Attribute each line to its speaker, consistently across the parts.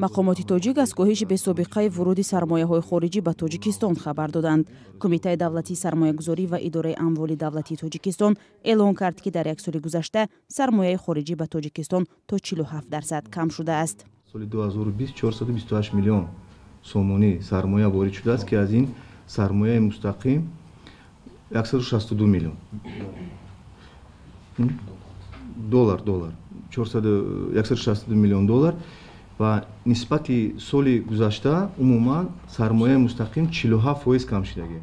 Speaker 1: Мақомоти тоҷик аз коҳиши бесобиқаи вуруди сармояҳои хориҷӣ ба Тоҷикистон хабар доданд. Кумитаи давлатии сармоягузорӣ ва идораи амволи давлатии Тоҷикистон эълон кард, ки дар як соли гузашта сармояи хориҷӣ ба Тоҷикистон то 47% кам шудааст.
Speaker 2: Соли 2020 428 миллион сомонӣ сармоя ворид шудааст, ки аз ин сармояи мустақим 162 миллион доллар, 162 миллион доллар ва нисбати соли гузашта умуман сармояи мустақим 47% кам шудагӣ.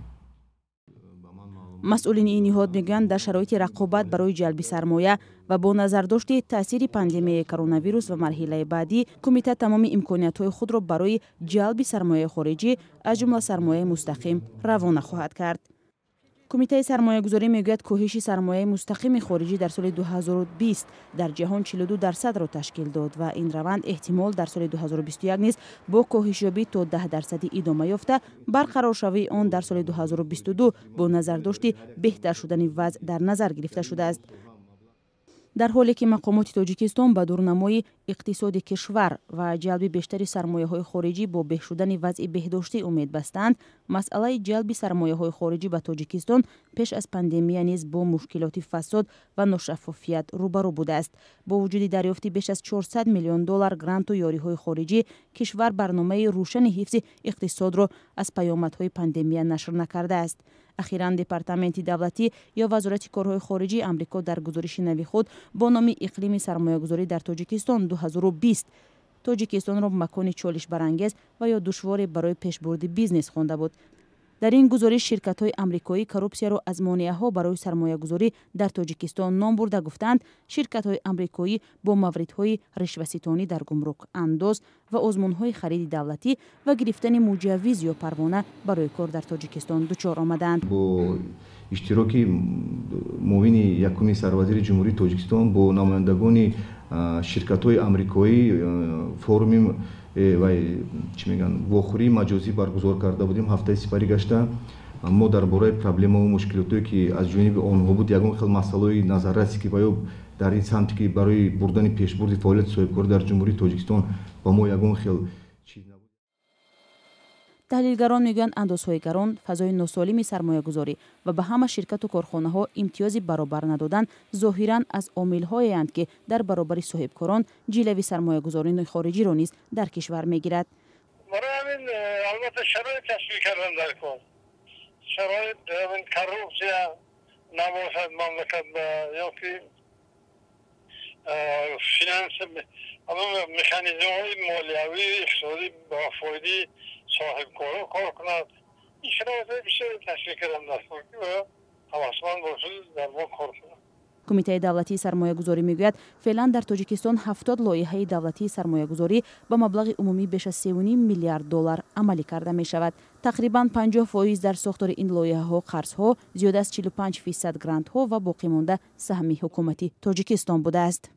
Speaker 1: Масъулини ин ниҳод мегӯянд, дар шароити рақобат барои ҷалби сармоя ва бо назардошти таъсири пандемияи коронавирус ва марҳилаи баъдӣ, кумита тамоми имкониятҳои худро барои ҷалби сармояи хориҷӣ, аз ҷумла сармояи мустақим, равона хоҳад кард. Кумитаи сармоягузорӣ мегӯяд, коҳиши сармояи мустақими хориҷӣ дар соли 2020 дар ҷаҳон 42%-ро ташкил дод ва ин раванд эҳтимол дар соли 2021 низ бо коҳишёбӣ то 10% идома ёфта, барқароршавии он дар соли 2022 бо назардошти беҳтар шудани вазъ дар назар гирифта шудааст. Дар ҳоле ки мақомоти Тоҷикистон ба дурнамои иқтисоди кишвар ва ҷалби бештари сармояҳои хориҷӣ бо беҳ шудани вазъи беҳдоштӣ умед бастаанд, масъалаи ҷалби сармояҳои хориҷӣ ба Тоҷикистон пеш аз пандемия низ бо мушкилоти фасод ва ношаффофият рӯбарӯ будааст. Бо вуҷуди дарёфти беш аз 400 миллион доллар гранту ёриҳои хориҷӣ, кишвар барномаи рӯшани ҳифзи иқтисодро аз паёмадҳои пандемия нашр накардааст. Ахиран Департаменти давлатӣ ё Вазорати корҳои хориҷии Амрико дар гузориши нави худ бо номи «Иқлими сармоягузорӣ дар Тоҷикистон 2020» Тоҷикистонро макони чолишбарангез ва ё душворе барои пешбурди бизнес хонда буд. Дар ин гузориш ширкатҳои амрикоӣ коррупсияро аз монеаҳо барои сармоягузорӣ дар Тоҷикистон ном бурда, гуфтаанд, ширкатҳои амрикоӣ бо мавридҳои ришваситонӣ дар гумрук, андоз ва озмунҳои хариди давлатӣ ва гирифтани муҷаввиз ё парвона барои кор дар Тоҷикистон дучор омадаанд.
Speaker 2: Бо иштироки муовини якуми сарвазири Ҷумҳурии Тоҷикистон бо намояндагони ширкатҳои амрикоӣ форуми вай, чӣ мегӯянд, вохӯрии маҷозӣ баргузор карда будем. Ҳафтаи сипарӣ гашта мо дар бораи проблемаву мушкилотое, ки аз ҷониби онҳо буд, ягон хел масъалаҳои назаррасе, ки ва ё дар ин самте, ки барои бурдани пешбурди фаъолияти соҳибкорӣ дар Ҷумҳурии Тоҷикистон ба мо ягон хел чиз набуд.
Speaker 1: Таҳлилгарон мегӯянд, андозҳои гарон, фазои носолими сармоягузорӣ ва ба ҳама ширкату корхонаҳо имтиёзи баробар надодан зоҳиран аз омилҳоеанд, ки дар баробари соҳибкорон ҷилави сармоягузорони хориҷиро низ дар кишвар мегирад.
Speaker 3: Барои ҳамин албатта шароит ташкил кардан дар кор, шароит, ҳамин коррупсия набошад мамлакат ё ки финанс, механизмҳои молиявӣ, иқтисодӣ ба фоидаи соҳибкоро кор кунад. Ин шароитҳои бисёре ташкил кардан дар кор, ки ҳавасманд бошад, дар мо кор кунад.
Speaker 1: Кумитаи давлатии сармоягузорӣ мегӯяд, феълан дар Тоҷикистон 70 лоиҳаи давлатии сармоягузорӣ ба маблағи умумӣ беш аз 3,5 миллиард доллар амалӣ карда мешавад. Тақрибан 50% дар сохтори ин лоиҳаҳо қарзҳо, зиёда аз 45% грантҳо ва боқимонда саҳми ҳукумати Тоҷикистон будааст.